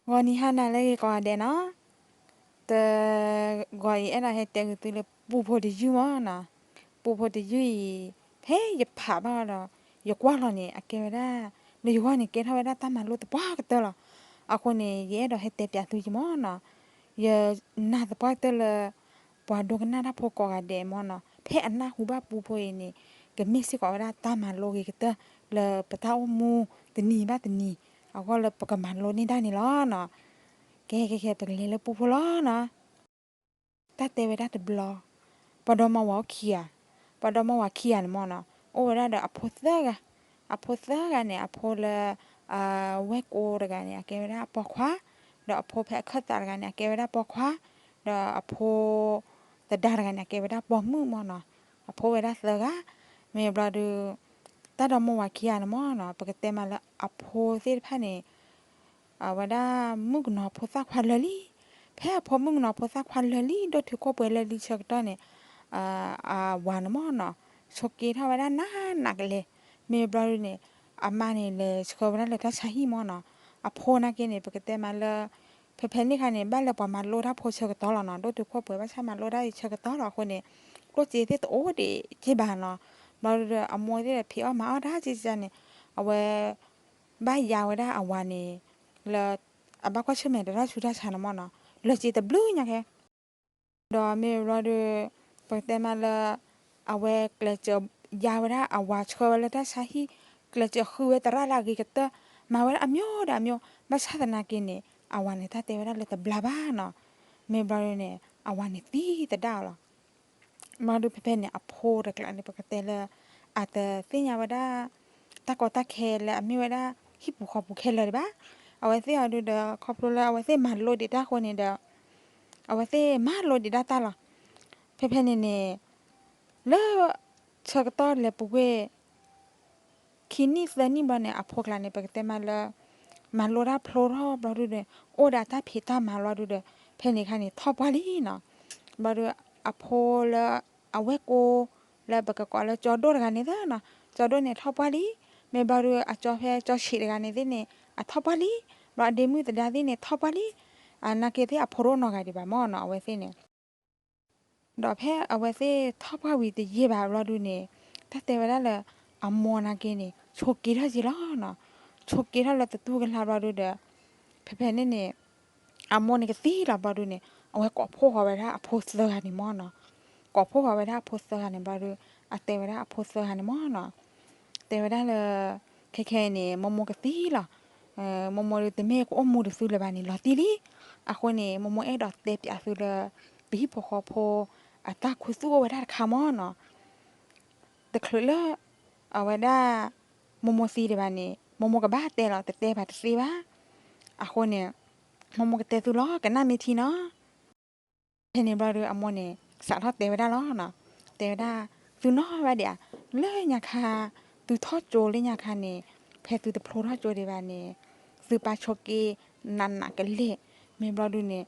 ဂီၤနံၤဟါနၤလၢအဂ့ၤကိးဂၤဒဲးနီၤ, တဂီၤအံၤ အဲၣ်ဒိးဟဲတဲဂ့ၤသုလၢပူဖိတယုၢ်မၢ်နီၤ. ပူဖိတယုၢ်အံၤ ဖဲယဖးဘၣ်ဒီး ယကွၢ်လီၤန့ၣ် အကဲဝဲဒၣ် လၢယဂီၢ်န့ၣ် ကဲထီၣ်ဝဲဒၣ်တၢ်မၤလိသပှၢ်ကတၢၢ်လီၤ. အဃိန့ၣ် ယအဲၣ်ဒိးဟဲတဲပၠးသုယမၢ်နီၤ. ယနာ်သပှၢ်ကတၢၢ်လၢ ပှၤဒိကနၣ်တၢ်ဖိကိးဂၤဒဲးမၢ်နီၤ ဖဲအနၢ်ဟူဘၣ်ပူဖိအံၤန့ၣ် ကမ့ၢ်စ့ၢ်ကီးဝဲဒၣ်တၢ်မၤလိဂ့ၤကတၢၢ် လၢပတၢ်အိၣ်မူတနံၤဘၣ်တနံၤ အဂီၢ်လၢပကမၤလိန့ၢ်ဒၣ်န့ၣ်လီၤနီၤ. ကဲ ကဲ ကဲ ပကလဲၤလၢပူဖိလီၤနီၤ. တၢ်တဲဝဲဒၣ်တဘျီ, ပှၤဒီမါဝၤအိၣ်ခံဂၤ, ပှၤဒီမါဝၤခံဂၤန့ၣ်မၢ်နီၤ အိၣ်ဝဲဒၣ်ဒီးအဖိသၢဂၤ, အဖိသၢဂၤန့ၣ် အဖိလၢ ဝဲၢ်ကိတဂၤန့ၣ် အကဲဝဲဒၣ်ပိာ်ခွါ, ဒီးအဖိဖဲအခၢၣ်သးတဂၤန့ၣ် အကဲဝဲဒၣ်ပိာ်ခွါ, ဒီးအဖိ သဒါတဂၤန့ၣ် အကဲဝဲဒၣ်ပိာ်မုၣ်မၢ်နီၤ. အဖိဝဲဒၣ်သၢဂၤ, မ့ၢ်ဘျီဒုး တၢ်ဒီမါဝၤခံဂၤန့ၣ်မၢ်နီၤ ပကတဲမးလၢအဖိသ့ၣ်တဖၣ်န့ၣ် အဝဲဒၣ်မုၣ်ကနီၤဖိသၣ်ခွါလၢာ်လံ. ဖဲအဖိမုၣ်ကနီၤဖိသၣ်ခွါလၢာ်လံ ဒိၣ်တုာ်ခိၣ်ပှဲၤလၢာ်လံဆၢကတီၢ်န့ၣ် အဝၤန့ၣ်မၢ်နီၤ ဆိးက့ထီၣ်ဝဲဒၣ်နးနးကလဲာ်. မ့ၢ်ဘျီဒုးန့ၣ် အမါန့ၣ်လဲၤဆှၢဝဲဒၣ်လၢတၢ်ဆါဟံၣ်မၢ်နီၤ. အဖိနာ်က့န့ၣ် ပကတဲမးလၢ ဖဲဖဲန့ၣ်ခါန့ၣ် ဘၣ်လၢပှၤမၤလိတၢ်ဖိဆၢကတီၢ်လီၤနီၤ ဒိၣ်တုာ်ခိၣ်ပှဲၤဘၣ်ဆၣ်မၤလိတၢ်အံၤဆၢကတီၢ်လီၤအဃိန့ၣ် ကျိၣ်စ့သ့ၣ်တအိၣ်ဒံးက့ဘၣ်နီၤ. ဘျီဒုးဒီးအမိၢ်သ့ၣ်ဒီးဖံးအီၣ်မၤအီၣ်တၢ်ကကန့ၣ် အဝဲ ဘၣ်ယါဝဲဒၣ်အဝၤန့ၣ် လၢ အဘၣ်ကွၢ်ဆၢၣ်မဲာ်ဒီးတၢ်ဆူးတၢ်ဆါန့ၣ်မၢ်နီၤ လၢစ့တဘျုးညါခဲ ဒီးမ့ၢ်ဘျီဒုး ပကတဲမးလၢ အဝဲကျဲးစၢးယါဝဲဒၣ်အဝၤဆှၢဝဲလၢတၢ်ဆါဟံၣ် ကျဲးစၢးဃုဝဲသရၣ်လၢအဂ့ၤကတၢၢ် မၤဝဲဒၣ်အမျိုးဒီးအမျိုး ဘၣ်ဆၣ်သနာ်က့န့ၣ် အဝၤန့ၣ် တၢ်တဲဝဲဒၣ်လၢတဘျါဘၣ်နီၤ. မ့ၢ်ဘျီဒုးန့ၣ် အဝၤန့ၣ်သံသဒၣ်အီၤလီၤ. ဘျီဒုးဖဲဖဲန့ၣ် အဖိတကျါန့ၣ် ပကတဲလၢ အတသ့ၣ်ညါဝဲဒၣ် တၢ်ကီတၢ်ခဲလၢအမ့ၢ်ဝဲဒၣ် ဟံၣ်ပူၤဃီပူၤခဲလၢာ်ဒံးဘၣ်. အဝဲသ့ၣ်အီၤဒုးဒီး ခီဖျိလၢအဝဲသ့ၣ်မၤလိဒံးတၢ်အဃိန့ၣ်ဒီး အဝဲသ့ၣ်မၤလိဒံးဒၣ်တၢ်လီၤ. ဖဲဖဲန့ၣ်န့ၣ် လၢ ဆၢကတီၢ်လဲၤပူၤကွံာ် ခံနံၣ်သၢနံၣ်ဘျီန့ၣ် အဖိကျါန့ၣ် ပကတဲမးလၢ မၤလိတၢ်ဖျိထီၣ်ဘျီဒုးဒီး အိၣ်ဒီးတၢ်ဖံးတၢ်မၤဘျီဒုးဒီး ဖဲန့ၣ်ခါန့ၣ် ထီၣ်ပှၢ်လံနီၤ. ဘျီဒုး အဖိလၢ အဝဲၢ်ကိ လၢပကကိးလၢကၠီဒိၣ်တဂၤန့ၣ်သ့နီၤ ကၠီဒိၣ်န့ၣ်ထီၣ်ပှၢ်လံ. မ့ၢ်ဘျီဒုး အကၠီဖဲကၠီဆံးတဂၤန့ၣ်သ့ၣ်န့ၣ် အထီၣ်ပှၢ်လံ. ဘျီအဒ့မုၣ်သဒါသ့ၣ်န့ၣ် ထီၣ်ပှၢ်လံ. အနာ်က့သ့ၣ်အဖိတအိၣ်နီတဂၤဒံးဘၣ်မၢ်နီၤ အဝဲသ့ၣ်န့ၣ် ဒီးဖဲအဝဲသ့ၣ်ထီၣ်ပှၢ်ဝံၤတယံာ်ဘၣ်ဘျီဒုးန့ၣ် တၢ်တဲဝဲဒၣ်လၢ အမိၢ်နာ်က့န့ၣ် ဆိးက့ထီၣ်က့လီၤနီၤ. ဆိးက့ထီၣ်လၢတတူၢ်ကလာ်ဘျီဒုးဒီး ဖဲဖဲန့ၣ်န့ၣ် အမိၢ်န့ၣ်ကသံလီၤဘျီဒုးန့ၣ် အဝဲကိးဖှိၣ်ဃီၤဝဲဒၣ်အဖိသၢဂၤန့ၣ်မၢ်နီၤ. ကိးဖှိၣ်ဃီၤဝဲဒၣ်အဖိသၢဂၤန့ၣ်ဘျီဒုး အတဲဝဲဒၣ်အဖိသၢဂၤန့ၣ်မၢ်နီၤ တဲဝဲဒၣ်လၢ ခဲခဲအံၤန့ၣ် မိၢ်မိၢ်ကသံလီၤ. မိၢ်မိၢ်ဒုးတမ့ၢ်ကအိၣ်မူဒီးသုလၢၤဘၣ်န့ၣ် လီၤတံၢ်လံ. အဃိန့ၣ် မိၢ်မိၢ်အဲၣ်ဒိးတဲပၠးသုလၢ ပဟံၣ်ဖိဃီဖိ အတၢ်ခူသူၣ်အိၣ်ဝဲဒၣ်တခါမၢ်နီၤ. တချုးလၢ အဝဲဒၣ် မိၢ်မိၢ်သံဒံးဘၣ်န့ၣ် မိၢ်မိၢ်ကဘၣ်တဲလီၤ တတဲဘၣ်တသ့ဘၣ်. အဃိန့ၣ် မိၢ်မိၢ်ကတဲသုလီၤ ကနၣ်မ့ၢ်ထံနီၤ. ဖဲန့ၣ်ဘျီဒုးအမိၢ်န့ၣ် စးထီၣ်တဲဝဲဒၣ်လီၤနီၤ. တဲဝဲဒၣ် သုနီၣ်ဘၣ်ဒံးဧါ, လၢညါခါ သုထီၣ်ကၠိလၢညါခါန့ၣ် ဖဲသုတဖျိထီၣ်ကၠိဒံးဘၣ်န့ၣ် သုပၢ်ဆိးက့နးနးကလဲာ်. မ့ၢ်ဘျီဒုးန့ၣ်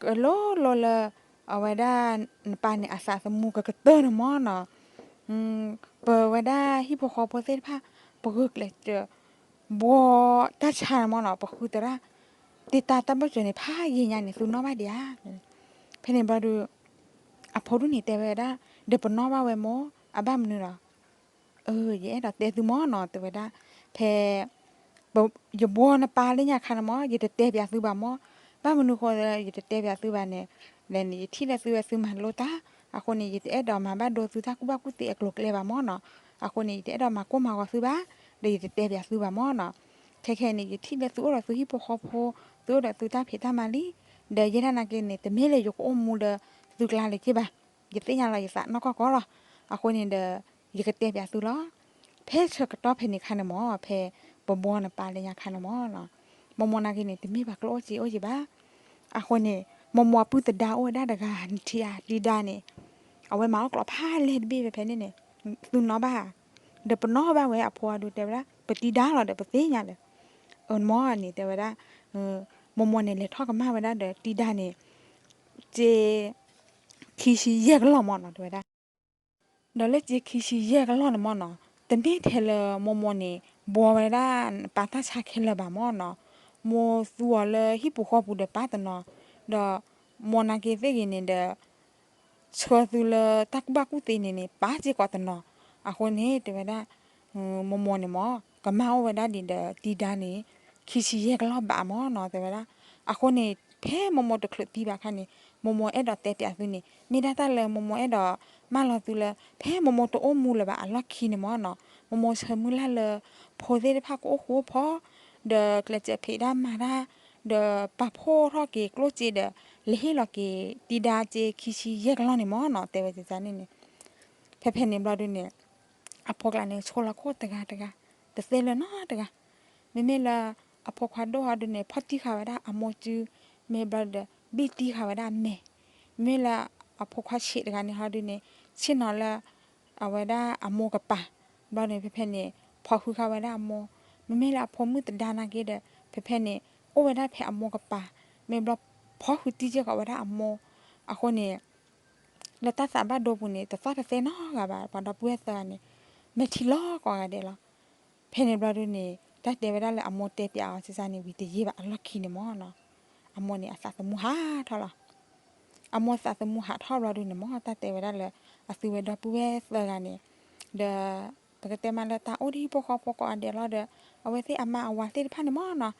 ကလိလိလၢ အဝဲဒၣ်နပၢ်န့ၣ် အသးသမူကကတၢၢ်န့ၣ်မၢ်နီၤ. ပဝဲဒၣ်ဟံၣ်ဖိဃီဖိသ့ၣ်တဖၣ် ပဂုာ်ကျဲးစၢး ဘှီတၢ်ဆါန့ၣ်မၢ်နီၤ, ပဃုသရၣ် တ့တၢ်တၢ်ဘၢၣ်စၢၤန့ၣ် ဖးယံာ်ညါန့ၣ် သုနီၣ်ဘၣ်ဒံးဧါ. ဖဲန့ၣ်ဘျီဒုး အဖိဒူၣ်န့ၣ်တဲဝဲဒၣ် ဒီးပနီၣ်ဘၣ်ဝဲမၢ် အဘၣ်မနုၤလီၤ. အၢ ယအဲၣ်ဒိးတဲသုမၢ်နီၤ တဲဝဲဒၣ်, ဖဲ ယဘှီနပၢ်လၢညါခါန့ၣ်မၢ် ယတတဲပၠးသုဘၣ်မၢ်. ဘၣ်မနုၤဃိ ယတတဲပၠးသုဘၣ်န့ၣ်, လဲန့ၣ် ယထံၣ်လၢသုဝဲသုမၤလိတၢ်, အဃိန့ၣ် ယတအဲၣ်ဒိးမၤဘၣ်ဒိသုတၢ်ကူၣ်ဘၣ်ကူၣ်သ့အကျိၤအကျဲဘၣ်မၢ်နီၤ. အဃိန့ၣ် ယတအဲၣ်ဒိးမၤကိၢ်မၤဂီၤသုဘၣ်, ဒီးယတတဲပၠးသုဘၣ်မၢ်နီၤ. ခဲခဲအံၤန့ၣ် ယထံၣ်လၢသုအိၣ်ဒီးသုဟံၣ်ဖိဃီဖိ, သုအိၣ်ဒီးသုတၢ်ဖံးတၢ်မၤလံ, ဒီးယဲဒၣ်နာ်က့န့ၣ် တမ့ၢ်လၢယကအိၣ်မူဒီးသုကျါလၢၤက့ဘၣ်. ယသ့ၣ်ညါလီၤယသးနီၢ်ကီၢ်ကီၢ်လီၤ. အဃိန့ၣ်ဒီး ယကတဲပၠးသုလီၤ. ဖဲဆၢကတီၢ်ဖဲန့ၣ်ခါန့ၣ်မၢ်, ဖဲပဘှီနပၢ်လၢညါခါန့ၣ်မၢ်နီၤ, မိၢ်မိၢ်နာ်က့န့ၣ် တမ့ၢ်ပှၤကျိၣ်အိၣ်စ့အိၣ်က့ဘၣ်. အဃိန့ၣ် မိၢ်မိၢ်အပုၢ်သဒါအိၣ်ဝဲဒၣ်တဂၤ နထံၣ်ဧါ တံၤဒါန့ၣ်, အဝဲမၤအီၣ်ကျိးဖးလဲၢ်တဘ့ၣ်ဖဲဖဲန့ၣ်န့ၣ်, သုနီၣ်ဘၣ်ဧါ. ဒီးပနီၣ်ဘၣ်ဝဲအဖိအဒုးတဲဝဲဒၣ် ပတံၤဒါလီၤဒီးပသ့ၣ်ညါလၢၤ. အၢ မၢ်န့ၣ်တဲဝဲဒၣ်, မိၢ်မိၢ်န့ၣ် လဲၤထီၣ်ကမၣ်ဝဲဒၣ်ဒီးတံၤဒါန့ၣ် စ့ ခံဆံယဲၢ်ကလီၢ်မၢ်နီၤ တဲဝဲဒၣ်. ဒီးလၢစ့ခံဆံယဲၢ်ကလီၢ်န့ၣ်မၢ်နီၤ, တမ့ၢ်ထဲလၢမိၢ်မိၢ်န့ၣ် ဘှီဝဲဒၣ်နပၢ်တၢ်ဆါခဲလၢာ်ဘၣ်မၢ်နီၤ, မိၢ်သူအီၤလၢဟံၣ်ပူၤဃီပူၤဒီးပၢ်တနီၤ, ဒီးမိၢ်နာ်က့သ့ၣ်ဂ့ၤန့ၣ်ဒီး ဆှၢသုလၢတၢ်ကူၣ်ဘၣ်ကူၣ်သ့န့ၣ်န့ၣ် ပၢ်စ့ၢ်ကီးတနီၤ. အဃိန့ၣ် တဲဝဲဒၣ် မိၢ်မိၢ်န့ၣ်မ့ၢ် ကမၢ်အိၣ်ဝဲဒၣ်ဒံးဒီးတံၤဒါန့ၣ် ခံဆံယဲၢ်ကလီၢ်ဘးမ့ၢ်နီၤ တဲဝဲဒၣ်. အဃိန့ၣ် ဖဲမိၢ်မိၢ်တချုးသံဘၣ်အခါန့ၣ် မိၢ်မိၢ်အဲၣ်ဒိးတဲပၠးသုန့ၣ် မ့ၢ်ဒၣ်တၢ်လၢမိၢ်မိၢ်အဲၣ်ဒိးမၢလီၤသုလၢ ဖဲမိၢ်မိၢ်တအိၣ်မူလၢၤဘၣ်အလီၢ်ခံန့ၣ်မ့ၢ်နီၤ မိၢ်မိၢ်ဆၢမုၢ်လၢ်လၢ ဖိသ့ၣ်တဖၣ်ကအိၣ်ဃူအိၣ်ဖိး ဒီးကျဲးစၢးဖံးတၢ်မၤတၢ် ဒီးပာ်ဖှိၣ်ထီၣ်က့ၤကျိၣ်စ့ဒီး လဲၤဟ့ၣ်လီၤက့ၤတံၤဒါစ့ခံဆံယဲၢ်ကလီၢ်န့ၣ်မ့ၢ်နီၤ တဲဝဲန့ၣ်န့ၣ်. ဖဲဖဲန့ၣ်ဘျီဒုန့ၣ် အဖိကျါန့ၣ် ဆိလီၤခိၣ်တဂၤတဂၤ တသ့လၢၤနီတဂၤ. မ့မ့ၢ်လၢ အဖိခွါဒိၣ်ဟီဒုန့ၣ် ဖီၣ်တံၢ်ဃာ်ဝဲဒၣ်အမိၢ်စု, မ့ၢ်ဘျီဒီး ဘံၣ်တံၢ်ဃာ်ဝဲဒၣ်အမဲာ်. မ့မ့ၢ်လၢအဖိခွါဆံးတဂၤန့ၣ်ဟီဒုန့ၣ် ဆ့ၣ်နီၤလၢ အဝဲဒၣ်အမိၢ်ကပၤ, ဘျီန့ၣ် ဖဲဖဲန့ၣ် ဖီၣ်ဃုာ်ဃာ်ဝဲဒၣ်အမိၢ်. မ့မ့ၢ်လၢအဖိမုၣ်သဒါနာ်က့ဒီး ဖဲဖဲန့ၣ် အိၣ်ဝဲဒၣ်ဖဲအမိၢ်ကပၤ, မ့ၢ်ဘျီ ဖီၣ်ဃုာ်တံၢ်က့ၤဃာ်ဝဲဒၣ်အမိၢ်. အဃိန့ၣ် လၢတၢ်သးဘၣ်ဒိပူၤန့ၣ် တသီၣ်တသဲနီတဂၤဘၣ် ပှၤဒီပုၢ်ဝဲၢ်သၢဂၤန့ၣ် မဲာ်ထံလီၤကိးဂၤဒဲးလီၤ. ဖဲန့ၣ်ဘျီဒုန့ၣ် တၢ်တဲဝဲဒၣ်လၢအမိၢ်တဲပၠးအီၤစ့ၢ်စ့ၢ်န့ၣ် ဝံၤတယံာ်ဘၣ်အလီၢ်ခံန့ၣ်မ့ၢ်နီၤ အမိၢ်န့ၣ်အသးသမူဟးထီၣ်လီၤ. အမိၢ်သးသမူဟးထီၣ်ဘျီဒုန့ၣ်မ့ၢ် တၢ်တဲဝဲဒၣ်လၢ အသုဝဲဒီပုၢ်ဝဲၢ်သၢဂၤန့ၣ် ဒီး ပကတဲမးလၢတၢ်အိၣ်ဒ်ဟံၣ်ဖိဃီဖိကိးဂၤဒဲးလီၤဒီး အဝဲသ့ၣ်အမါအဝၤသ့ၣ်တဖၣ်န့ၣ်မ့ၢ်နီၤ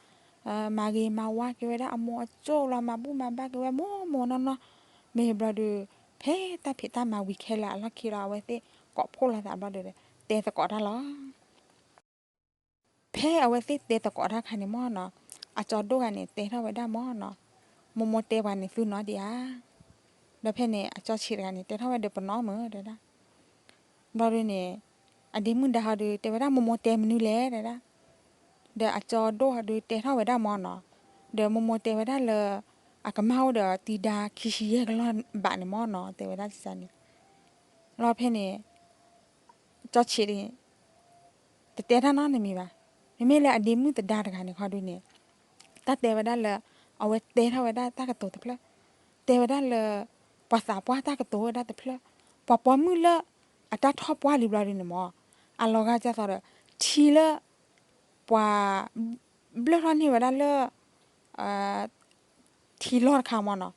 မၤဂ့ၤမၤဝါက့ၤဝဲဒၣ်အမိၢ်အစိၣ်လီၤ မၤဘူၣ်မၤဘါက့ၤဝဲမိၢ်မိၢ်နီၢ်နီၢ်. မ့ၢ်ဘျီဒု ဖဲတၢ်ဖံးတၢ်မၤဝံၤခဲလၢာ်အလီၢ်ခံလီၤ အဝဲသ့ၣ်ကိးဖှိၣ်လိာ်သးဘျီဒုဒီး တဲသကိးတၢ်လီၤ. ဖဲအဝဲသ့ၣ်တဲသကိးတၢ်ခါန့ၣ်မ့ၢ်နီၤ အကၠီဒိၣ်ဂၤန့ၣ် တဲထီၣ်ဝဲဒၣ်မ့ၢ်နီၤ မိၢ်မိၢ်တဲပှၤန့ၣ်သုနီၤဒံးဧါ. ဒီးဖဲန့ၣ် အကၠီဆံးတဂၤန့ၣ် တဲထီၣ်ဝဲဒီးပနီၢ်မုၢ်တဲဒၣ်. ဘျီဒုန့ၣ် အဒ့မုၣ်ဒါဟီဒု တဲဝဲဒၣ်မိၢ်မိၢ်တဲမနုၤလဲၣ်တဲဒၣ်. ဒီးအကၠီဒိၣ်ဟီဒုတဲထီၣ်ဝဲဒၣ်မ့ၢ်နီၤ ဒီးမိၢ်မိၢ်တဲဝဲဒၣ်လၢ အကမၢ်အိၣ်ဒီးတံၤဒါခံဆံယဲၢ်ကလီၢ်ဘးန့ၣ်မ့ၢ်နီၤ တဲဝဲဒၣ်န့ၣ်. လီၤဖဲန့ၣ် ကၠီဆံးန့ၣ် တတဲတၢ်နီတမံၤဘၣ်. မ့မ့ၢ်လၢအဒ့မုၣ်သဒါတဂၤန့ၣ်ခီဒုန့ၣ် တၢ်တဲဝဲဒၣ်လၢ အဝဲတဲထီၣ်ဝဲဒၣ်တၢ်ကတိၤတဖျၢၣ်, တဲဝဲဒၣ်လၢ ပှၤသးပှၢ်တၢ်ကတိၤဝဲဒၣ်တဖျၢၣ်, ပှၤပိာ်မုၣ်လၢ အတၢ်ထီၣ်ပှၢ်လံဘျီဒုန့ၣ်မ့ၢ် အလီၤဂာ်ဒ်သိးဒီး ထံလၢ ပှၤ ဘျၢၣ်ထီၣ်န့ၢ်ဝဲဒၣ်လၢ ထံလီၢ်တခါမ့ၢ်နီၤ,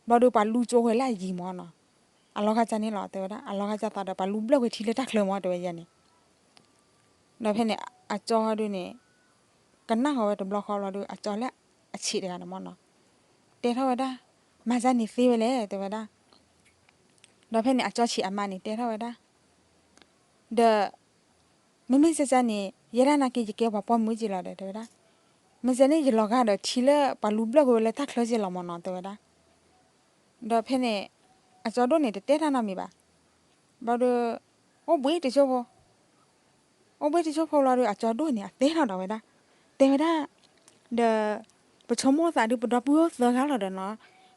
ဘျီဒုပှၤလူကၠိဝဲလၢအယံၤမ့ၢ်နီၤ, အလီၤဂာ်ဒ်န့ၣ်လီၤ တဲဝဲဒၣ် အလီၤဂာ်ဒ်သိးဒီး ပှၤလူဘျၢၣ်ကွံာ်ထံလၢတၢ်ချၢမ့ၢ်တဲဝဲန့ၣ်. ဒီးဖဲန့ၣ် အကၠီဒုန့ၣ် ကနၣ်ဃီၤဝဲတဘျီဃီဘျီဒု အကၠီလၢအဆံးတဂၤန့ၣ်မ့ၢ်နီၤ တဲထီၣ်ဝဲဒၣ် မၤဒ်န့ၣ်သ့ဝဲလဲၣ် တဲဝဲဒၣ်. ဒီးဖဲန့ၣ် အကၠီဆံးအမါန့ၣ် တဲထီၣ်ဝဲဒၣ် ဒီး မ့မ့ၢ်ဒ်န့ၣ် ယဲဒၣ်နာ်က့ ယကဲပှၤပိာ်မုၣ်က့လီၤဒီး တဲဝဲဒၣ်. မ့ၢ်ဒ်န့ၣ် ယလီၤဂာ်ဒီးထံလၢပှၤလူဘျၢၣ်ကွံာ်ဝဲလၢတၢ်ချၢက့လီၤမ့ၢ်နီၤ တဲဝဲဒၣ်. ဒီးဖဲန့ၣ် အကၠီဒိၣ်န့ၣ် တတဲတၢ်နီတမံၤဘၣ်. ဘျီဒု အိၣ်ဘှံးတစိၢ်ဖိ အိၣ်ဘှံးတစိၢ်ဖိလီၤဒု အကၠီဒိၣ်န့ၣ် အတဲထီၣ်ဒီးဝဲဒၣ်, တဲဝဲဒၣ်, ဒီး ပဆိကမိၣ်သးဒု ပဒီပုၢ်ဝဲၢ်သၢဂၤလီၤဒီးနီၤ,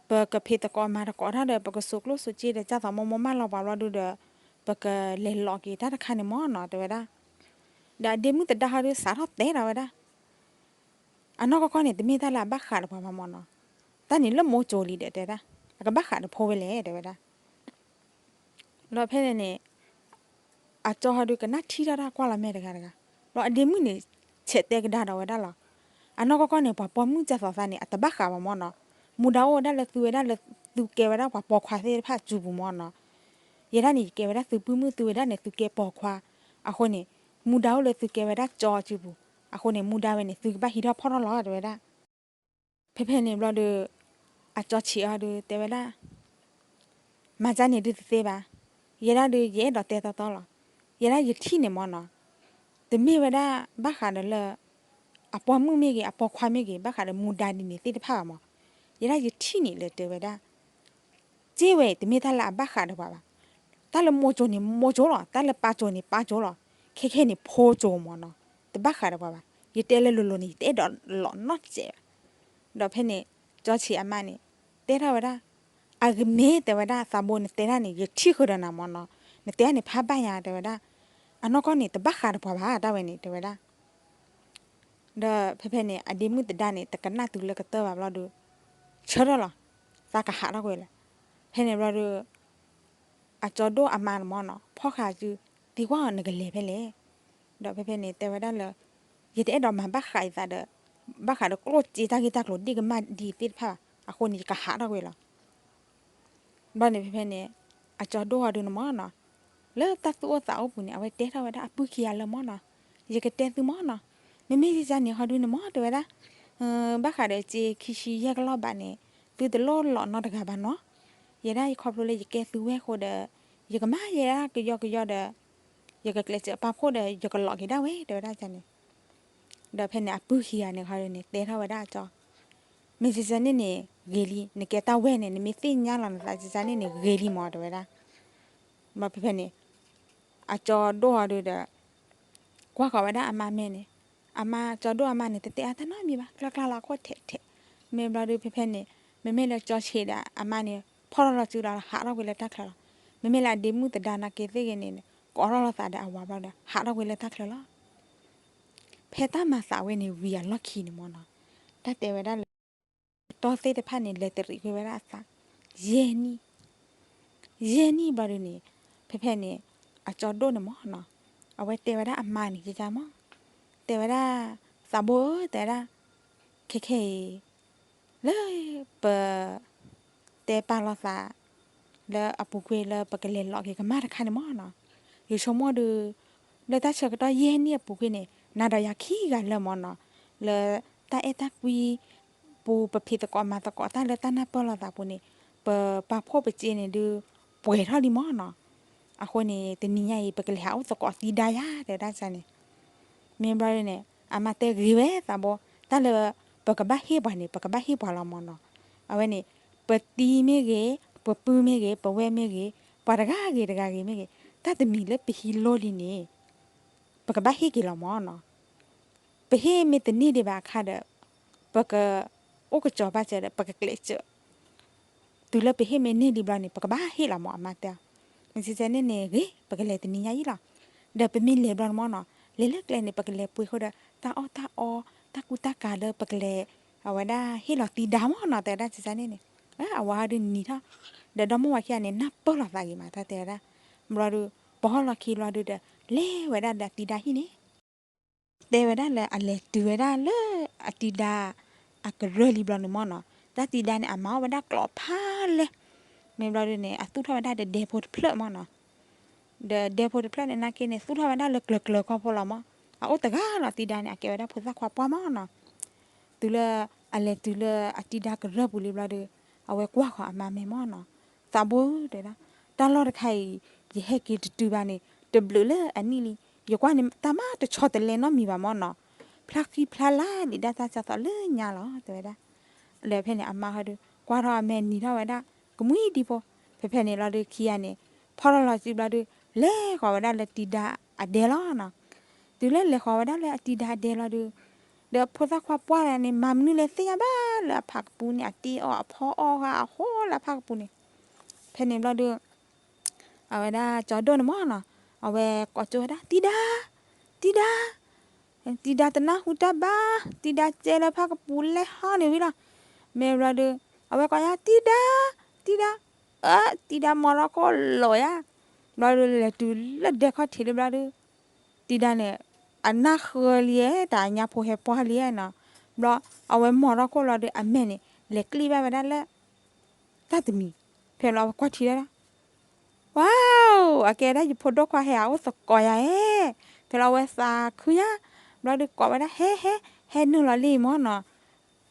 ပကဖံးသကိးမၤသကိးတၢ်ဒီး ပကစိာ်ကျိၣ်စိာ်စ့ဒီး ဒ်သိးမိၢ်မိၢ်မၢလီၤပှၤဘျီဒုဒီး ပကလဲၤလီၤက့ၤတၢ်တခါန့ၣ်မ့ၢ်နီၤ တဲဝဲဒၣ်. ဒီးအဒ့မုၣ်သဒါဟီဒု စးထီၣ်တဲဒီးဝဲဒၣ် အနီၢ်ကီၢ်ကီၢ်န့ၣ် တမ့ၢ်တၢ်လၢအဘၣ်ဃးဒီးပှၤဘၣ်မ့ၢ်နီၤ, တၢ်န့ၣ်လၢမိၢ်ကၠိလံဒီးတဲဒၣ်, အကဘၣ်ဃးဒီးဖိဝဲလဲၣ် တဲဝဲဒၣ်. ဒီးဖဲန့ၣ်န့ၣ် အကၠီဟီဒုကနၣ်ထံၣ်ထီၣ်တၢ်ကွၢ်လီၤမဲာ်တဂၤတဂၤ, ဒီးအဒ့မုၣ်န့ၣ် ဆဲးတဲကဒါဒီးဝဲဒၣ်လီၤ. အနီၢ်ကီၢ်ကီၢ်န့ၣ် ပှၤပိာ်မုၣ်ဒ်သိးသးန့ၣ် အတဘၣ်ဃးဘၣ်မ့ၢ်နီၤ, မူဒါအိၣ်ဝဲဒၣ်လၢသုဝဲဒၣ်လၢ သုကဲဝဲဒၣ်ပှၤပိာ်ခွါသ့ၣ်တဖၣ်စုပူၤမ့ၢ်နီၤ, ယဲဒၣ်န့ၣ် ယကဲဝဲဒၣ်သုပုၢ်မုၣ် သုဝဲဒၣ်န့ၣ် သုကဲပိာ်ခွါ, အဃိန့ၣ် မူဒါအိၣ်လၢသုကဲဝဲဒၣ်ကၠီစုပူၤ, အဃိန့ၣ် မူဒါဝဲန့ၣ် သုကဘၣ်ဟံးထီၣ်ဖီၣ်ထီၣ်လီၤ တဲဝဲဒၣ်. ဖဲဖဲန့ၣ်ဘျီဒီး အကၠီဆံးအီၤဒုး တဲဝဲဒၣ်, မၤဒ်န့ၣ်ဒုးတသ့ဘၣ်, ယဲဒၣ်ဒုး ယအဲၣ်ဒိးတဲတီတီလီၤ. ယဲဒၣ်ယထံၣ်န့ၣ်မ့ၢ်နီၤ, တမ့ၢ်ဝဲဒၣ်ဘၣ်ဃးဒီးလၢ အပိာ်မုၣ်မ့ၢ်ဂ့ၤ အပိာ်ခွါမ့ၢ်ဂ့ၤ ဘၣ်ဃးဒီးမူဒါဒ်န့ၣ်သ့ၣ်တဖၣ်ဘၣ်မ့ၢ်, ယဲဒၣ်ယထံၣ်န့ၣ်လၢတဲဝဲဒၣ် စ့ဝဲ တမ့ၢ်တၢ်လၢအဘၣ်ဃးဒီးပှၤဘၣ်. တၢ်လၢမိၢ်ကၠိန့ၣ် မိၢ်ကၠိလီၤ, တၢ်လၢပၢ်ကၠိန့ၣ် ပၢ်ကၠိလီၤ, ခဲခဲန့ၣ် ဖိကၠိမ့ၢ်နီၤ, တဘၣ်ဃးဒီးပှၤဘၣ်. ယတဲလၢလိၤလိၤန့ၣ် ယတအဲၣ်ဒိးလီၤနီတစဲးဘၣ်. ဒီးဖဲန့ၣ် ကၠီဆံးအမါန့ၣ် တဲထီၣ်ဝဲဒၣ်, အဂ့ၤမ့ၢ်တဲဝဲဒၣ် သးဘိနတဲဒၣ်န့ၣ် ယထံၣ်ဃုာ်ဒီးနၤမ့ၢ်နီၤ, နတဲဒၣ်န့ၣ်ဖးဘၣ်ညါတဲဝဲဒၣ်, အနီၢ်ကီၢ်န့ၣ် တဘၣ်ဃးဒီးပှၤဘၣ် တၢ်ဝဲန့ၣ်တဲဝဲဒၣ်. ဒီးဖဲဖဲန့ၣ် အဒ့မုၣ်သဒါန့ၣ် တကနၣ်တုၤလၢကတၢၢ်ဘၣ်ဘျီဒီး ဆၢထၢၣ်လီၤ, သးကဟးထီၣ်ကွံာ်လၢၤ. ဖဲန့ၣ်ဘျီဒီး အကၠီဒိၣ်အမါန့ၣ်မ့ၢ်နီၤ ဖီၣ်ဃာ်စု, သံကွၢ်အီၤနကလဲၤဖဲလဲၣ်. ဒီးဖဲဖဲန့ၣ် တဲဝဲဒၣ်လၢ ယတအဲၣ်ဒိးမၤဘၣ်ဃးအသးဒီး ဘၣ်ဃးဒီးကျိၣ်စ့တၢ်ဂ့ၢ်တၢ်ကျိၤဒ့ၣ်ကမၣ်ဒ်သ့ၣ်တဖၣ်ဘၣ်, အဃိန့ၣ် ယကဟးထီၣ်ကွံာ်လီၤ. ဘျီန့ၣ်ဖဲဖဲန့ၣ် အကၠီဒိၣ်အီၤဒုန့ၣ်မၢ်နီၤ, လၢတၢ်သူၣ်အိၣ်သးအိၣ်ပူၤန့ၣ် အဝဲတဲထီၣ်ဝဲဒၣ်အပုၢ်ခံဂၤလၢမၢ်နီၤ, ယကတဲသုမၢ်နီၤ, မ့မ့ၢ်ယကန့ၣ်ဟီဒုန့ၣ်မၢ် တဲဝဲဒၣ်, ဘၣ်ဃးဒီးစ့ခံဆံယဲၢ်ကလီၢ်ဘးန့ၣ် သုတလိၣ်လီၤနီတဂၤဘၣ်နီၤ, ယဲဒၣ်ယခီဖျိလၢယကဲသုဝဲၢ်အဃိဒီး ယကမၤယဲဒၣ်ကယီကယီဒီး ယကကျဲးစၢးပာ်ဖှိၣ်ဒီး ယကလီၤက့ၤဒၣ်ဝဲ တဲဝဲဒၣ်န့ၣ် ဒီးဖဲန့ၣ်အပုၢ်ခံဂၤန့ၣ်ခီန့ၣ် တဲထီၣ်ဝဲဒၣ်အကၠီ, မ့ၢ်စ့န့ၣ်န့ၣ် ဂ့ၤလံ, နကဲတၢ်ဝဲၢ်န့ၣ် နမ့ၢ်သ့ၣ်ညါလီၤနသးစ့န့ၣ်န့ၣ် ဂ့ၤလံမၢ် တဲဝဲဒၣ်. ဘျီဖဲဖဲန့ၣ် အကၠီဒိၣ်အီၤဒုဒီး ကွၢ်ဃီၤဝဲဒၣ်အမါမဲာ်န့ၣ်, အမါကၠီဒိၣ်အမါန့ၣ် တတဲအါတၢ်နီတမံၤဘၣ်, ကျၢ်ကျၢ်လီၤခိၣ်ထဲးထဲး, မ့ၢ်ဘျီဒုဖဲဖဲန့ၣ် မ့မ့ၢ်လၢကၠီဆံးဒီးအမါန့ၣ် ဖီၣ်ထီၣ်လီၤစုလီၤ ဟးထီၣ်ကွံာ်လၢတၢ်ချၢလီၤ. မ့မ့ၢ်လၢအဒ့မုၣ်သဒါနာ်က့သ့ၣ်ဂ့ၤန့ၣ် ကိးထီၣ်လီၤသးဒီးအဝၤဘျီဒီး ဟးထီၣ်ကွံာ်လၢတၢ်ချၢလီၤ. ဖဲတၢ်မၤသးဝဲန့ၣ်ဝံၤအလီၢ်ခံန့ၣ်မၢ်နီၤ, တၢ်တဲဝဲဒၣ်လၢ အတီၢ်သ့ၣ်တဖၣ်န့ၣ် လဲၤတရံးကွံာ်ဝဲဒၣ်အသး ယဲၢ်နံၣ်, ယဲၢ်နံၣ်ဘျီဒုန့ၣ် ဖဲဖဲန့ၣ် အကၠီဒိၣ်န့ၣ်မၢ်နီၤ, အဝဲတဲဝဲဒၣ်အမါန့ၣ် ကကမၢ်, တဲဝဲဒၣ် သးဘိဧၢ တဲဝဲဒၣ်, ခဲခဲအံၤ လၢပ တဲပာ်လီၤသး လၢအပူၤကွံာ်လၢပကလဲၤလီၤက့ၤကမၣ်တခါန့ၣ်မၢ်နီၤ, ယဆိကမိၣ်ဒု လၢတၢ်ဆၢကတီၢ်ယဲၢ်နံၣ်အပူၤကွံာ်န့ၣ် နၤဒီးယၤခံဂၤလၢာ်မၢ်နီၤ, လၢတၢ်အဲၣ်တၢ်ကွံပူၤ ပဖံးသကိးမၤသကိးတၢ်လၢတၢ်နၢ်ပၢၢ်လိာ်သးပူၤန့ၣ် ပပာ်ဖှိၣ်ပစ့န့ၣ်ဒု ပှဲၤထီၣ်လံမၢ်နီၤ, အဃိန့ၣ် တနံၤညါအံၤ ပကလဲၤဟးအိၣ်သကိးသံဒါယၤ တဲဝဲဒၣ်န့ၣ် မ့ၢ်ဘျီဒုန့ၣ် အမါတဲဂ့ၤဝဲသးဘိ, တၢ်လၢပကဘၣ်ဟ့ၣ်ပှၤန့ၣ် ပကဘၣ်ဟ့ၣ်ပှၤလီၤမၢ်နီၤ, အဝဲန့ၣ် ပသံမ့ၢ်ဂ့ၤ, ပပုၢ်မ့ၢ်ဂ့ၤ, ပဝဲၢ်မ့ၢ်ဂ့ၤ, ပှၤတဂၤဂ့ၤတဂၤဂ့ၤမ့ၢ်ဂ့ၤ, တၢ်တမံၤလၢပဟံးလိလံန့ၣ် ပကဘၣ်ဟ့ၣ်က့ၤလီၤမၢ်နီၤ, ပဟ့ၣ်မ့ၢ်တန့ၢ်ဒံးဘၣ်အခါဒီး ပက အိၣ်ကစီၤဘၣ်စၢၤဒီး ပကကျဲးစၢး တုၤလၢပဟ့ၣ်မ့ၢ်န့ၢ်လံဘျီန့ၣ် ပကဘၣ်ဟ့ၣ်လီၤမၢ် အမါတဲ, မ့ၢ်စ့န့ၣ်န့ၣ်ဂ့ၤ ပကလဲၤတနံၤညါအံၤလီၤ, ဒီးပမ့ၢ်လဲၤဘျီန့ၣ်မၢ်နီၤ လဲၤလၢကျဲန့ၣ် ပကလဲၤပှ့ၤဃီဒီး တၢ်အီၣ်တၢ်အီ တၢ်ကူတၢ်ကၤလၢပကလဲၤ အဝဲဒၣ်ဟ့ၣ်လီၤသံဒါမၢ်နီၤ တဲဝဲဒၣ်စ့န့ၣ်န့ၣ်, အဝၤဟီဒုနံၤထီၣ်, ဒီးဒီမါဝၤခံဂၤန့ၣ် နၢ်ပၢၢ်လိာ်သးဂ့ၤမး တၢ်တဲဝဲဒၣ်, ဘျီဒု ပဟီၣ်လီၤခံဘျီဒုဒီး လဲၤဝဲဒၣ်ဒီးအသံဒါဟံၣ်န့ၣ် တဲဝဲဒၣ်လၢအလဲၤတုၤဝဲဒၣ်လၢအတံၤဒါအကရၢၢ်လံဘျီန့ၣ်မၢ်နီၤ, တၢ်တံၤဒါန့ၣ် အမၤအီၣ်ဝဲဒၣ်ကျိးဖးလဲၢ်, မ့ၢ်ဘျီဒုန့ၣ် အသူၣ်ထီၣ်ဝဲဒၣ်ဒီးဒဲဖိတဖျၢၣ်မၢ်နီၤ, ဒီးဒဲဖိတဖျၢၣ်န့ၣ်နာ်က့န့ၣ် သူၣ်ထီၣ်ဝဲဒၣ်လၢကျၢၤကျၢၤခီဖိလီၤမၢ်, အအိၣ်တဂၤလီၤတံၤဒါန့ၣ် အကဲဝဲဒၣ်ဖိသၣ်ခွါပှၢ်မၢ်နီၤ, တုၤလၢအလဲၤတုၤလၢအတံၤဒါကရၢၢ်ပူၤလံဘျီဒု, အဝဲကွၢ်ဃီၤအမါမဲာ်မၢ်နီၤ, သးဘိတဲဒၣ်, တၢ်လီၢ်တခါအံၤ ယဟဲက့ၤတတုၤဘၣ်န့ၣ် တဘျုးလၢအနံၣ်လံ, ယကွၢ်န့ၣ် တၢ်မၤတဆီတလဲနီတမံၤဘၣ်မၢ်နီၤ, ဖျါဃံဖျါလၤဒံးဒၣ်တၢ်စၢ်သီလၢညါလီၤ တဲဝဲဒၣ်, လၢဖဲန့ၣ်အမါဟီဒု ကွၢ်ထီၣ်အမဲာ်နံၤထီၣ်ဝဲဒၣ် ကမှံဒံဖိ, ဖဲဖဲန့ၣ်လီၤဒုခံဂၤန့ၣ် ဖီၣ်ထီၣ်လီၤစုဘျီဒု လဲၤဃီၤဝဲဒၣ်လၢတံၤဒါအဒဲလီၤနီၤ, တုၤလၢလဲၤဃီၤဝဲဒၣ်လၢအတံၤဒါအဒဲလီၤဒု, ဒီးဖိသၣ်ခွါပှၢ်န့ၣ် မၤမနုၤလဲၣ်သ့ၣ်ညါဘၣ်လၢအဖးကပူၤန့ၣ် အတ့အီၣ်အဖီအီၣ်ဃာ်အဃိလၢအဖးကပူၤန့ၣ်, ဖဲန့ၣ်ဘျီဒု အဝဲဒၣ်ကၠီဒိၣ်န့ၣ်မၢ်နီၤ, အဝဲကိးကၠိဝဲဒၣ် တံၤဒါ, တံၤဒါ, တံၤဒါတနၢ်ဟူတၢ်ဘၣ်, တံၤဒါကဲလၢဖးကပူၤလဲၤဟီန့ၣ်ဝံၤလီၤ, မ့ၢ်ဘျီဒု အဝဲကိးယါ တံၤဒါ, တံၤဒါ, အၢ တံၤဒါမီၤထီၣ်ခိၣ်လီၤယါ, ဘျီဒုလဲၤတုၤလၢဒဲခီၣ်ထံးလံဘျီဒု တံၤဒါန့ၣ် အနၢ်ဃၢလံဧါ တၢ်ညါဖိဟဲပှၢ်လံဧါနီၤ, ဘျီအဝဲမီၤထီၣ်ခိၣ်လီၤဒု အမဲာ်န့ၣ် လဲၤကျံၣ်ဘၣ်ဝဲဒၣ်လၢ တၢ်တမံၤ, ဖဲလီၤအဝဲကွၢ်ထံဒၣ်လီၤ, ဝါ, အကဲဒၣ်ယဖိဒိၣ်ခွါဟဲအအိၣ်သကိးယၤဧဲ, ဖဲလီၤအဝဲသးခုယါ, ဘျီဒုကိးဝဲဒၣ် ဟဲ ဟဲ ဟဲနုာ်လီၤလံမၢ်နီၤ,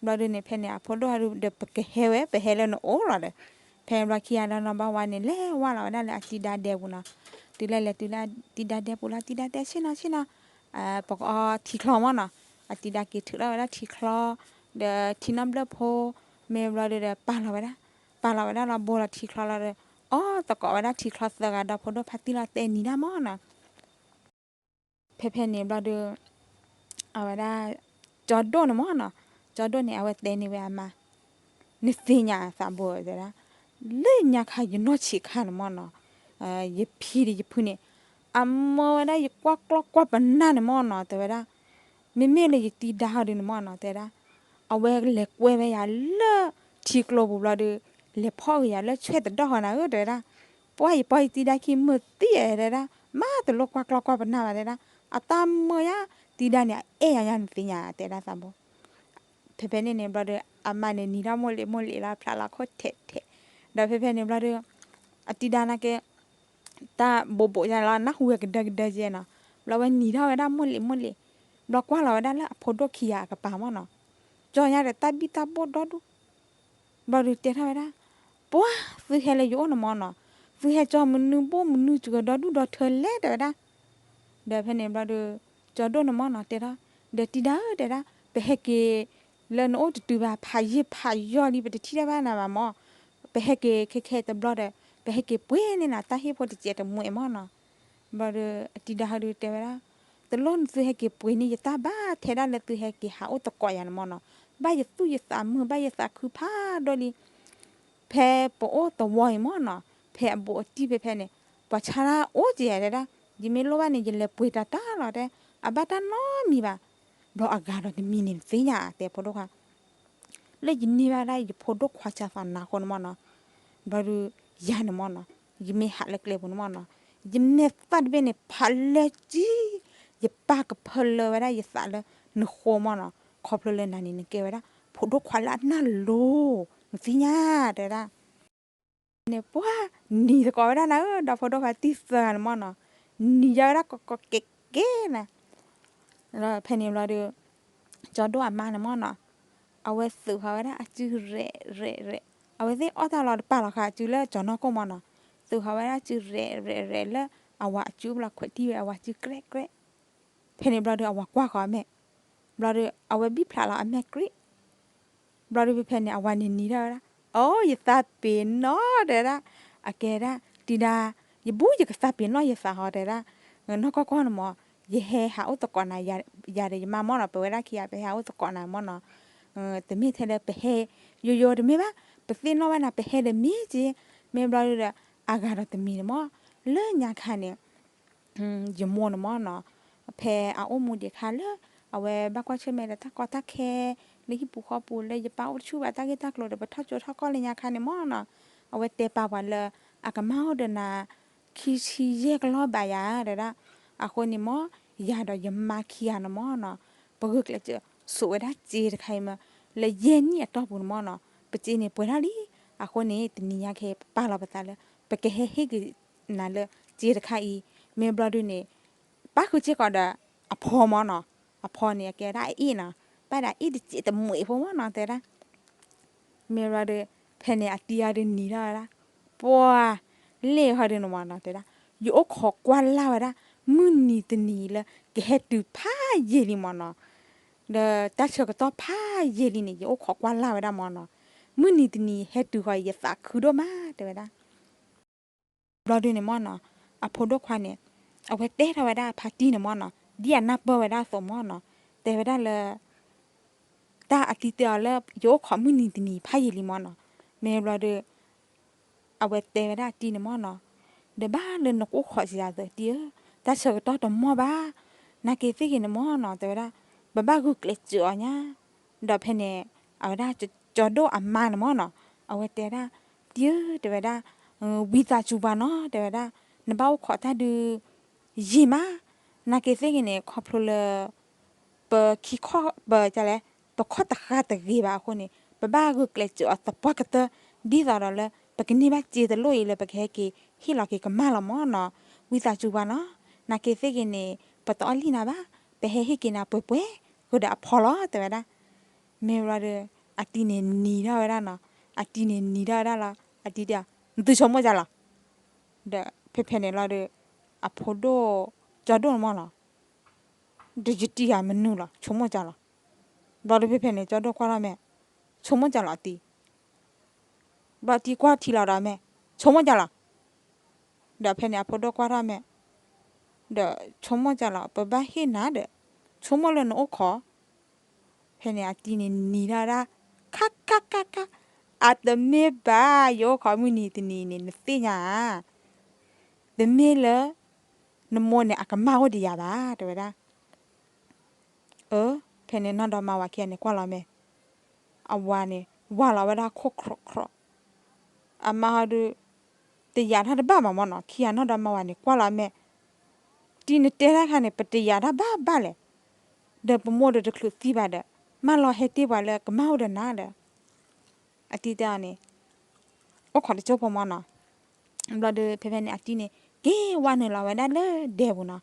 ဘျီဒုန့ၣ် ဖဲန့ၣ် အဖိဒိၣ်ဟဲဒုဒီး ပကဟဲဝဲ ပဟဲလၢနအိၣ်လီၤဒီး, ဖဲဘျီခံဂၤဒီးနီၤ ဘၣ်ဝါန့ၣ် လဲၤဝါလီၤဝဲဒၣ်လၢအတံၤဒါဒဲပူၤနီၤ, တုၤလၢလဲၤတုၤလၢတံၤဒါဒဲပူၤလီၤ တံၤဒါတဲဆ့ၣ်နီၤဆ့ၣ်နီၤ, ပကအီထံချီမၢ်နီၤ, အတံၤဒါက့ၤထုးထီၣ်ဝဲဒၣ်ထံချီ, ဒီးထံနီၣ်ဘျၢၣ်ဖိ, မ့ၢ်ဘျီဒုဒီး ပာ်လီၤဝဲဒၣ်, ပာ်လီၤဝဲဒၣ်လီၤဘိလီၤထံချီလီၤဒီး, အီၣ်သကိးဝဲဒၣ်ထံချီသၢဂၤဒီးဖိဒိၣ်ဖါတံၢ်လီၤတဲနံၤဒၣ်မၢ်နီၤ ဖဲဖဲန့ၣ်ဘျီဒု အဝဲဒၣ် ကၠီဒိၣ်န့ၣ်မၢ်နီၤ, ကၠီဒိၣ်န့ၣ် အဝဲတဲန့ၢ်ဝဲအမါ, နသ့ၣ်ညါသးဘိတဲဒၣ်, လၢညါခါယနီၢ်ဆံးခါန့ၣ်မၢ်နီၤ, ယဖံဒီးယဖုန့ၣ် အမၢဝဲဒၣ်ယကွၢ်ကျီၢ်ကွၢ်ပနၢ်န့ၣ်မၢ်နီၤ တဲဝဲဒၣ်, မ့မ့ၢ်လၢယတံၤဒါဟီဒုန့ၣ်မၢ်နီၤ တဲဒၣ်, အဝဲလဲၤကွဲဝဲယၤလၢထံကျိပူၤဘျီဒု လဲၤဖီၣ်ဂ့ၤယၤလၢဆွဲၣ်တဒီၣ်ဃီနၤဧၢ တဲဝဲဒၣ်, ပှၢ်ယပှၢ်ယတံၤဒါခံမုာ်သံဧါတဲဒၣ်, မ့ၢ်တလိၣ်ကွၢ်ကျီၢ်ကွၢ်ပနၢ်ဘၣ်တဲဒၣ်, အတၢ်မၢယါ, တံၤဒါန့ၣ် အအဲၣ်ယၤညါနသ့ၣ်ညါတဲဒၣ်သးဘိ, ဖဲဖဲန့ၣ်န့ၣ်ဘျီဒီး အမါန့ၣ်နံၤထီၣ်မိၢ်လံၤမိၢ်လံၤလီၤ ဖျးလီၤခိၣ်ထဲးထဲး, ဒီးဖဲဖဲန့ၣ်ဘျီဒီး အတံၤဒါနာ်က့ တၢ်ဘိးဘိးယါလီၤ နၢ်ဟူဝဲကဒၢကဒၢကဲနီၤ, ဘျီဝဲနံၤထီၣ်ဝဲဒၣ်မိၢ်လံၤမိၢ်လံၤ, ဘျီကွၢ်လီၤဝဲဒၣ်လၢအဖိဒိၣ်ခံဂၤအကပၤမၢ်နီၤ, ကၠီညါဒီးတၢ်ဘံၣ်တၢ်ဘိၣ်ဒီဒူၣ်, ဘျီဒီးတဲထီၣ်ဝဲဒၣ်, ပှၤ သုဟဲလၢယအိၣ်န့ၣ်မၢ်နီၤ, သုဟဲကၠီမနုၤဘိၣ်မနုၤစှၤဒီဒူၣ်ဒီထၢလဲၣ် တဲဝဲဒၣ် ဒီးဖဲန့ၣ်ဘျီဒီး ကၠီဒိၣ်န့ၣ်မၢ်နီၤ တဲထီၣ်, ဒီးတံၤဒါဧၢ တဲဒၣ်, ပဟဲက့ၤလၢနအိၣ်တတုၤဘၣ် ဖးယံာ်ဖးယီၤလံ ပတထံၣ်တၢ်ဘၣ်နၤဘၣ်မၢ်, ပဟဲက့ၤခဲခဲတဘျီဒီး ပဟဲက့ၤပှ့ၤန့ၢ်နၤတၢ်ဟ့ၣ်ဖိတစဲးတမှဲးမၢ်နီၤ, ဘျီဒီးအတံၤဒါဟဲဒီးတဲဝဲဒၣ်, တလိၣ်သုဟဲက့ၤပှ့ၤန့ၢ်ယတၢ်ဘၣ် ထဲဒၣ်လၢသုဟဲက့ၤဟးအိၣ်သကိးယၤန့ၣ်မၢ်နီၤ, ဘၣ်ယသူၣ်ယသးမုာ် ဘၣ်ယသးခုဖးဒိၣ်လံ ဖဲပအိၣ်သဝီအံၤမၢ်နီၤ, ဖဲအဘူးအတံၢ်ဖဲဖဲန့ၣ်, ပှၤဆါတၢ်အိၣ်ကဲတဲဒၣ်, ယမ့ၢ်လိၣ်ဘၣ်န့ၣ် ယလဲၤပှ့ၤတၢ်တၢ်လီၤတဲ, အဘၣ်တၢ်နီတမံၤဘၣ်, ဘျီအဂၤဒီးတမံၤန့ၣ် နသ့ၣ်ညါဧါ တဲဖိဒိၣ်ခွါ လၢယန့ၢ်ဘၣ်ဒၣ်ယဖိဒိၣ်ခွါစၢ်သးနါအဃိန့ၣ်မၢ်နီၤ, ဘျီဒီးယၤန့ၣ်မၢ်နီၤ, ယမ့ၢ်ဟးလၢကျဲပူၤန့ၣ်မၢ်နီၤ, ယမဲာ်သၣ်တဘ့ၣ်န့ၣ် ဖးလဲကံ, ယပၢ်ကဖၢလၢဝဲဒၣ်ယသးလၢနဃိမၢ်နီၤ, ခီဖျိလၢနၤန့ၣ် နကဲဝဲဒၣ် ဖိဒိၣ်ခွါလၢအနၢ်လိၤ, နသ့ၣ်ညါ တဲဝဲဒၣ် န့ၣ်ပှၤနံၤသကိးဝဲဒၣ်နၤဧၢ, ဒီးဖိဒိၣ်ခွါတံၢ်သၢဂၤန့ၣ်မၢ်နီၤ, နံၤယါဝဲဒၣ်ကီကီကဲကဲနၤ, ဒီးဖဲန့ၣ်ဘျီဒီး ကၠီဒိၣ်အမါန့ၣ်မၢ်နီၤ, အဝဲသုးဃီၤဝဲဒၣ်အစုရဲးရဲးရဲး, အဝဲသ့ၣ်အီၣ်တၢ်လီၤတပာ်လီၤဃာ်အစုလၢကၠီနီၢ်ကိၢ်မၢ်နီၤ, သုးဃီၤဝဲဒၣ်အစုရဲးရဲးရဲးလၢ အဝၤအစုဘျီခွဲးတံၢ်ဝဲအဝၤစုကြဲးကြဲး, ဖဲန့ၣ်ဘျီဒီးအဝၤကွၢ်ဃီၤအမဲာ်, ဘျီဒီးအဝဲဘံၣ်ဖျးလီၤအမဲာ်ကြံၣ် ဘျီဒီးဖဲဖဲန့ၣ် အဝၤန့ၣ်နံၤထီၣ်ဝဲဒၣ်, အိ ယသးပ့ၤနီၣ် တဲဝဲဒၣ်, အကဲဒၣ် တံၤဒါ, ယဘူးယကသးပ့ၤနီၣ်ယသးဟီ တဲဝဲဒၣ်, နီၢ်ကီၢ်ကီၢ်န့ၣ်မၢ်, ယဟဲဟးအိၣ်သကိးနၤ, ယၤဒီးယမါမၢ်နီၤ ပဝဲဒၣ်ခံဂၤ ပဟဲဟးအိၣ်သကိးနၤမၢ်နီၤ, တမ့ၢ်ထဲလၢပဟဲယိယိတမ့ၢ်ဘၣ်, ပသ့ၣ်နီၣ်ဘၣ်နၤ ပဟဲဒီးမ့ၢ်က့, မ့ၢ်ဘျီဒီး အဂၤဒီးတမံၤန့ၣ်မၢ်, လၢညါခါန့ၣ် ယမိၢ်န့ၣ်မၢ်နီၤ, ဖဲအအိၣ်မူဒံးခါလၢ အဝဲဘၣ်ကွၢ်ဆၢၣ်မဲာ်ဒီးတၢ်ကီတၢ်ခဲ လၢဟံၣ်ပူၤဃီပူၤ လၢယပၢ်အိၣ်တဆူၣ်ဘၣ်တၢ်ဂ့ၢ်တၢ်ကျိၤဒီး ပထီၣ်ကၠိထီၣ်ကီၢ်လၢညါခါန့ၣ်မၢ်နီၤ, အဝဲတဲပာ်ပှၤလၢ အကမၢ်အိၣ်ဒီးနၤ ခံဆံယဲၢ်ကလီၢ်ဘၣ်ယၤ တဲဒၣ်, အဃိန့ၣ်မၢ် ယၤဒီးယမါခံဂၤန့ၣ်မၢ်နီၤ, ပဂုာ်ကျဲးစၢးဆိးဝဲဒၣ်စ့တခါအံၤမၢ်, လၢယဲၢ်နံၣ်အတီၢ်ပူၤန့ၣ်မၢ်နီၤ, ပစ့န့ၣ်ပှဲၤထီၣ်လံ, အဃိန့ၣ် တနံၤညါခဲအံၤ ပပာ်လီၤပသးလၢ ပကဟဲဟ့ၣ်က့ၤနၤလၢစ့တခါအံၤ, မ့ၢ်ဘျီဒုန့ၣ် ပၣ်ဃုာ်စ့ၢ်ကီးဒီးအဖီမၢ်နီၤ, အဖီန့ၣ် အကဲဒၣ်အအ့ၣ်နီၤ, ပၣ်ဒီးအအ့ၣ်တစဲးတမှဲးဖိမၢ်နီၤ တဲဒၣ် မ့ၢ်ဘျီဒီး ဖဲန့ၣ်အတံၤအီၤဒုးနံၤထီၣ်ဝဲဒၣ်, ပှၤလဲၤဟီဒုးန့ၣ်မၢ်နီၤ တဲဒၣ်, ယအိၣ်ခိးကွၢ်လၢ်ဝဲဒၣ် မုၢ်နံၤတနံၤလၢ ကဟဲတုၤဖးယံာ်လံမၢ်နီၤ, ဒီးတၢ်ဆၢကတီၢ်ဖးယံာ်လံန့ၣ် ယအိၣ်ခိးကွၢ်လၢ်ဝဲဒၣ်မၢ်နီၤ, မုၢ်နံၤတနံၤဟဲတုၤဃီ ယသးခုဒိၣ်မး တဲဝဲဒၣ် ဘျီဒုန့ၣ်မၢ်နီၤ, အဖိဒိၣ်ခွါန့ၣ် အဝဲတဲထီၣ်ဝဲဒၣ်အဖါတံၢ်န့ၣ်မၢ်နီၤ, ဒ်အနၢ်ပၢၢ်ဝဲဒၣ်အသိးမၢ်နီၤ, တဲဝဲဒၣ်လၢ တၢ်အတံၤတဲအီၤလၢ ယအိၣ်ခိးမုၢ်နံၤတနံၤဖးယံာ်လံမၢ်နီၤ, မ့ၢ်ဘျီဒု အဝဲတဲဝဲဒၣ်အတံၤန့ၣ်မၢ်နီၤ, ဒီးဘၣ်လၢနကအိၣ်ခိးစံးယၤသၢတံၤဧၢ, တၢ်ဆၢကတီၢ်တမီၢ်ဘၣ်, နာ်က့ၤသ့ၣ်ဂ့ၤန့ၣ်မၢ်နီၤ တဲဝဲဒၣ်, ပဘၣ်ဂုာ်ကျဲးစၢးအီၤညါ, ဒီးဖဲန့ၣ် အဝဲဒၣ်ကၠီဒိၣ်အမါန့ၣ်မၢ်နီၤ, အဝဲတဲဒၣ်, တံၤဧၢ တဲဝဲဒၣ်, ဝံသးစူၤပှၤနီၤ တဲဝဲဒၣ်, နဘၣ်အိၣ်ခိးတၢ်ဒုး ယံာ်မး, နာ်က့ၤသ့ၣ်ဂ့ၤန့ၣ် ခီဖျိလၢ ပခံခီၣ်ပလဲၣ်, ပခီၣ်တဃာ်တဂ့ၤဘၣ်အဃိန့ၣ် ပဘၣ်ဂုာ်ကျဲးစၢးအီၤသပှၢ်ကတၢၢ်, ဒ်သိးဒီးလၢ ပကန့ၢ်ဘၣ်စ့တလိၣ်အံၤလၢပကဟဲက့ၤဟ့ၣ်လီၤက့ၤကမၢ်လီၤမၢ်နီၤ, ဝံသးစူၤပှၤနီၤ, နာ်က့ၤသ့ၣ်ဂ့ၤန့ၣ် ပတအီၣ်လံနၤဘၣ်, ပဟဲဟ့ၣ်က့ၤနၤပှဲၤပှဲၤဃုာ်ဒီးအဖီလီၤ တဲဝဲဒၣ်, မ့ၢ်ဘျီဒီး အတံၤန့ၣ်နံၤထီၣ်ဝဲဒၣ်နီၤ, အတံၤန့ၣ်နံၤထီၣ်ဝဲဒၣ်လီၤ, အတံၤတဲအီၤ နသုဆိကမိၣ်ကလီၤ ဒီးဖဲဖဲန့ၣ်လီၤဒီး အဖိဒိၣ် ကၠီဒိၣ်န့ၣ်မၢ်နီၤ, ဒီးယတံၤဧါမနုၤလီၤ ဆိကမိၣ်ကလီၤ, ဘျီဒီးဖဲဖဲန့ၣ် ကၠီဒိၣ်ကွၢ်ထီၣ်မဲာ်, ဆိကမိၣ်ကလီၤတံၤ, ဘျီတံၤကွၢ်ထံလီၤဒီးမဲာ်, ဆိကမိၣ်ကလီၤ, ဒီးဖဲန့ၣ်အဖိဒိၣ်ကွၢ်ထီၣ်မဲာ်, ဒီးဆိကမိၣ်ကလီၤ ပဘၣ်ဟ့ၣ်နၤဒီး ဆိကမိၣ်လၢနအိၣ်ခိး ဖဲန့ၣ်အတံၤန့ၣ်နံၤထီၣ်ဝဲဒၣ်, ခါခါခါခါ, အတမ့ၢ်ဘၣ် ယအိၣ်ခိးမုၢ်နံၤတနံၤန့ၣ် နသ့ၣ်ညါဧါ, တမ့ၢ်လၢ နမိၢ်န့ၣ် အကမၢ်အိၣ်ဒီးယၤဘၣ် တဲဝဲဒၣ်, အၢ ဖဲန့ၣ်နီၢ်ဒီမါဝၤခံဂၤန့ၣ်ကွၢ်လီၤမဲာ်, အဝၤန့ၣ် ဝၢ်လီၤဝဲဒၣ်ခိၣ်ခြိးခြိး အမါဟီဒုး တယာ်တၢ်တဘၣ်ဘၣ်မၢ်နီၤ, ခံဂၤနီၢ်ဒီမါဝၤန့ၣ် ကွၢ်လီၤမဲာ်, တံၤနတဲတၢ်ခါန့ၣ် ပတယာ်တၢ်ဘၣ်ဘၣ်လဲၣ်, ဒီးပမိၢ်ဒီးတချုးသံဘၣ်ဒီး မၢလီၤဟဲတ့ၢ်ပှၤလၢကမၢ်အိၣ်ဒီးနၤဒီး အတံၤတဲအီၤန့ၣ် အိၣ်ခိးတကၠိဖိမၢ်နီၤ. ဘျီဒီး ဖဲဖဲန့ၣ် အတံၤန့ၣ် က့ၤဝဲနုာ်လီၤဝဲဒၣ်လၢဒဲပူၤနီၤ.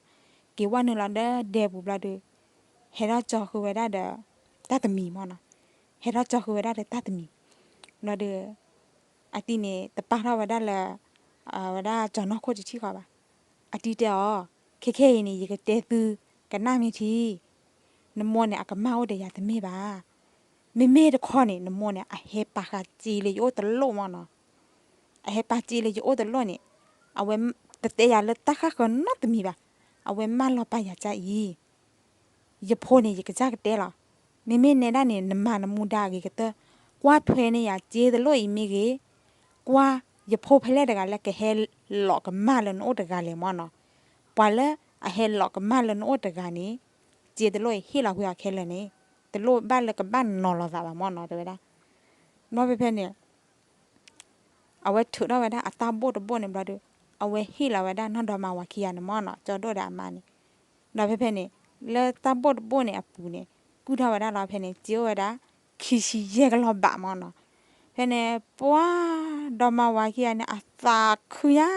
က့ၤဝဲနုာ်လီၤလၢဒဲပူၤဘျီဒီး ဟဲထီၣ်ကၠီဃုာ်ဝဲဒၣ်ဒီး တၢ်တမံၤမၢ်နီၤ. ဟဲထီၣ်ကၠီဃုာ်ဝဲဒၣ်ဒီးတၢ်တမံၤ ဘျီဒီး အတံၤန့ၣ် တပာ်ထီၣ်ဝဲဒၣ်လၢ ဝဲဒၣ်ကၠီၤနီၢ်ခိၣ်တထံၣ်ဃီဘၣ်. အတံၤတဲအီၤ ခဲခဲအံၤန့ၣ် ယကတဲသုကနၣ်မ့ၢ်ထံ နမိၢ်န့ၣ် အကမၢ်အိၣ်ဒီးယၤတမ့ၢ်ဘၣ်. မ့မ့ၢ်တခီန့ၣ် နမိၢ်န့ၣ် အဟဲပာ်ဃာ်စ့လၢယအိၣ်တလိၣ်မၢ်နီၤ. အဟဲပာ်စ့လၢယအိၣ်တလိၣ်န့ၣ် အဝဲတတဲယၤလၢတၢ်ဃၣ်ဃၢၤနီတမံၤဘၣ်. အဝဲမၢလီၤပာ်ယၤကအံၤ ယဖိန့ၣ် ယကစၢ်ကတဲလီၤ. မ့မ့ၢ်နဲဒၣ်န့ၣ် နမၤနမူဒါအဂ့ၤကတၢၢ်, ကွၢ်ထွဲန့ၢ်ယၤစ့တလိၣ်အံၤမ့ၢ်ဂ့ၤ, ကွၢ်ယဖိဖဲလဲၣ်တဂၤလၢကဟဲလီၤကမၢ်လၢနအိၣ်တဂၤလဲၣ်မၢ်နီၤ. ပှၤလၢအဟဲလီၤကမၢ်လၢနအိၣ်တဂၤန့ၣ် စ့တလိၣ်အံၤဟ့ၣ်လီၤကွံာ်အီၤခဲလၢာ်န့ၣ်, တလိၣ်ဘၣ်လၢကဘၣ်နီၤလီၤသးဘၣ်မၢ်နီၤ တဲဝဲဒၣ်. ဘျီဖဲဖဲန့ၣ် အဝဲထုးထီၣ်ဝဲဒၣ်အတၢ်ဘိၣ်တဘိၣ်န့ၣ်ဘျီဒီး အဝဲဟ့ၣ်လီၤဝဲဒၣ်နီၢ်ဒီမါဝၤခံဂၤန့ၣ်မၢ်နီၤ, ကၠီဒိၣ်ဒီးအမါန့ၣ်. ဒီးဖဲဖဲန့ၣ် လၢတၢ်ဘိၣ်တဘိၣ်န့ၣ်အပူၤန့ၣ် ကုၢ်ထီၣ်ဝဲဒၣ်လီၤဖဲန့ၣ် စ့အိၣ်ဝဲဒၣ် ခံဆံယဲၢ်ကလီၤဘးမၢ်နီၤ. ဖဲန့ၣ် ပှၤဒီမါဝၤခံဂၤန့ၣ် အသးခုညါ,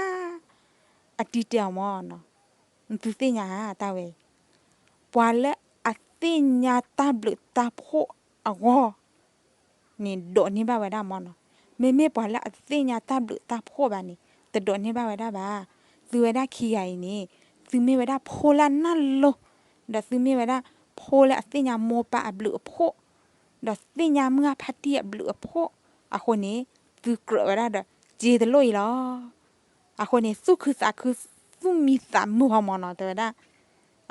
အတံၤတဲအီၤမၢ်နီၤ, သုသ့ၣ်ညါဧါတၢ်ဝဲအံၤ, ပှၤလၢအသ့ၣ်ညါတၢ်ဘျုးတၢ်ဖှိၣ်အဂီၢ် န့ၣ်ဒိးန့ၢ်ဘၣ်ဝဲဒၣ်မၢ်နီၤ. မ့မ့ၢ်ပှၤလၢအတသ့ၣ်ညါတၢ်ဘျုးတၢ်ဖှိၣ်ဘၣ်န့ၣ် တဒိးန့ၢ်ဘၣ်ဝဲဒၣ်ဘၣ်. သုဝဲဒၣ်ခံဂၤအံၤန့ၣ် သုမ့ၢ်ဝဲဒၣ်ဖိလၢအနၢ်လိၤ, ဒီးသုမ့ၢ်ဝဲဒၣ်ဖိလၢအသ့ၣ်ညါမိၢ်ပၢ်အဘျုးအဖှိၣ်, ဒီးသ့ၣ်ညါမုၢ်ဂၢ်ဖါတံၢ်အဘျုးအဖှိၣ်အဃိန့ၣ် သုကြၢးဝဲဒၣ်ဒီးစ့တလိၣ်အံၤလီၤ. အဃိန့ၣ် သူၣ်ခုသးခု သူၣ်မံသးမုာ်အီၤမၢ်နီၤ တဲဝဲဒၣ်.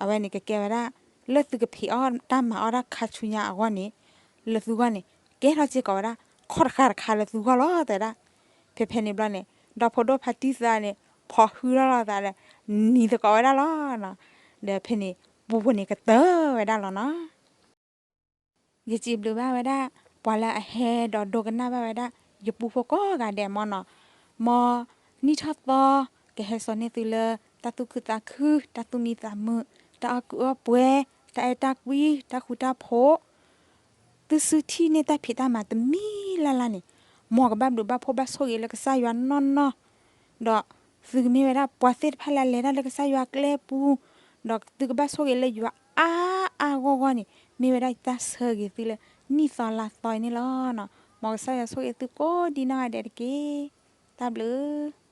အဝဲန့ၣ်ကကဲဝဲဒၣ် လၢသုကဖံးအီၣ်တၢ်မၤအီၣ်တၢ်ခါဆူညါအဂီၢ်န့ၣ် လၢသုဂီၢ်န့ၣ် ကဲထီၣ်စ့ၢ်ကီးဝဲဒၣ် ခီၣ်တဃာ်တခါလၢသုဂီၢ်လီၤ တဲဝဲဒၣ်. ဖဲဖဲန့ၣ်ဘျီန့ၣ် ဒီဖိဒိၣ်ဖါတံၢ်သၢဂၤန့ၣ် ဖီၣ်ဟုထီၣ်လိာ်သးဒီး နံၤသကိးဝဲဒၣ်လီၤ. ဒီးဖဲန့ၣ် ပူဖိန့ၣ်ကတၢၢ်ဝဲဒၣ်လီၤနီၤ. ယစံးဘျုးဘၣ်ဝဲဒၣ် ပှၤလၢအဟဲဒီးဒိကနၣ်ဘၣ်ဝဲဒၣ် ယပူဖိကိးဂၤဒဲးမၢ်နီၤ. မ်နံၣ်ထီၣ်သီ ကဟဲစိာ်န့ၢ်သုလၢ တၢ်သူၣ်ခုသးခု, တၢ်သူၣ်မံသးမုာ်, တၢ်အီၣ်ကုးအီၣ်ပှဲၤ, တၢ်အဲၣ်တၢ်ကွံ, တၢ်ဃူတၢ်ဖိး သုစုထံၣ်န့ၢ်တၢ်ဖံးတၢ်မၤတမံၤလၢ်လၢ်န့ၣ်, မ်ကဘၣ်ဘျုးဘၣ်ဖှိၣ်ဘၣ်ဆိၣ်ဂ့ၤလၢကစၢ်ယွၤနီၢ်နီၢ်, ဒီးသုကမ့ၢ်ဝဲဒၣ်ပှၤသ့ၣ်တဖၣ်လၢအလဲၤတၢ်လၢကစၢ်ယွၤကျဲပူၤ, ဒီးသုကဘၣ်ဆိၣ်ဂ့ၤလၢယွၤအါအါဂီၢ်ဂီၢ်န့ၣ် မ့ၢ်ဝဲဒၣ်ယတၢ်ဆၢဂ့ၤသုလၢနံၣ်သီလါသီအံၤန့ၣ်လီၤ. မ်ကစၢ်ယွၤဆိၣ်ဂ့ၤသုကိးဒံနီၢ်ဂၤဒဲးတက့ၢ်. တၢ်ဘျုး